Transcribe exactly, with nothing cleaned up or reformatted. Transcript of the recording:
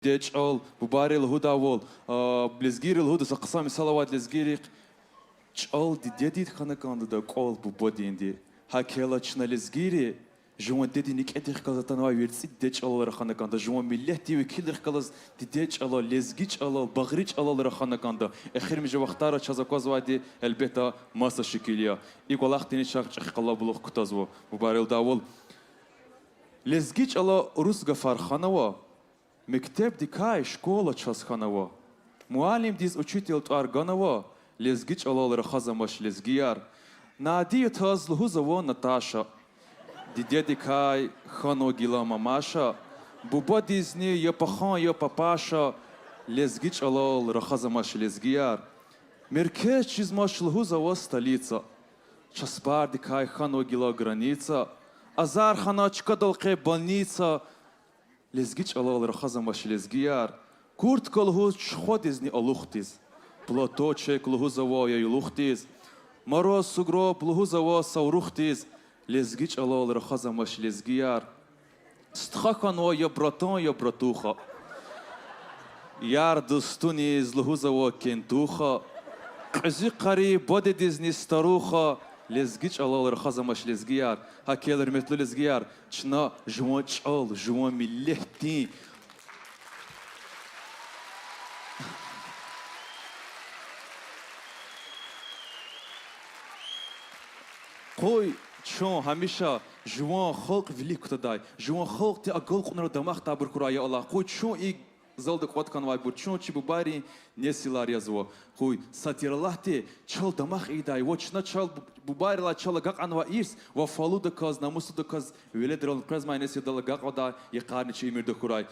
Диде чӀал, бубайри лугьудайвал, а, лезгийри лугьуда, са хъсан мисал авайди лезгийрихъ: чӀал дидедин хьана кӀанда, кӀвал бубадинди. ГьакӀ хьайила чна лезгийри жуван дидедин некӀедихъ галаз атанвай верцӀи диде чӀалал рахана кӀанда, жуван миллетдин векилрихъ галаз диде чӀалал, лезги чӀалал, багъри чӀалал рахана кӀанда. Эхиримжи вахтара чаз аквазвайди, гьелбетда, маса шикил я. И кӀвалахдини чахъ чӀехи къалабулух кутазва, бубайри лугьудайвал. Лезги чӀала урус гафар ханава, мектебдикай школа чаз хьанава. Муаллимдиз учитель тӀвар ганава, лезги чӀалал рахазамач лезгияр. Надиятаз лугьузава Наташа. Дидедикай хьанва гила мамаша. Бубадизни я пахан, я папаша, лезги чӀалал рахазамач лезгияр. Меркез чизмач лугьузава столица. Часпардикай хьанва гила граница. Азар хьана чкадал къе больница, лезги чӀалал рахазамач лезгияр. Куртка лугьуз чухвадизни алухдиз, платочек лугьузава яйлухдиз, мороз, сугроб лугьузава саврухдиз, лезги чӀалал рахазамач лезгияр. Стха хьанва я братан, я братуха. Яр-дустуниз лугьузава кентуха. Кьуьзуь къари бадедизни старуха, лезги чӀалал рахазамач лезгияр. ГьакӀ хьайила, гьуьрметлу лезгияр, чна жуван чӀал, жуван миллетдин Къуй чун гьамиша жуван халкь вилик кутадай, жуван халкьдин агалкьунра дамахдайбур хьурай, я Аллагь. Къуй чун и залда кӀватӀ хьанвайбур, чун чи бубайрин несилар язва. Къуй сад тир Аллагьди чал дамах ийидай ва чна чал, бубайрилай чал агакьнавай ирс вафалудаказ, намуслудаказ веледрал къвезмай несилдал агакьдай йикъарни чи уьмуьрда хьурай.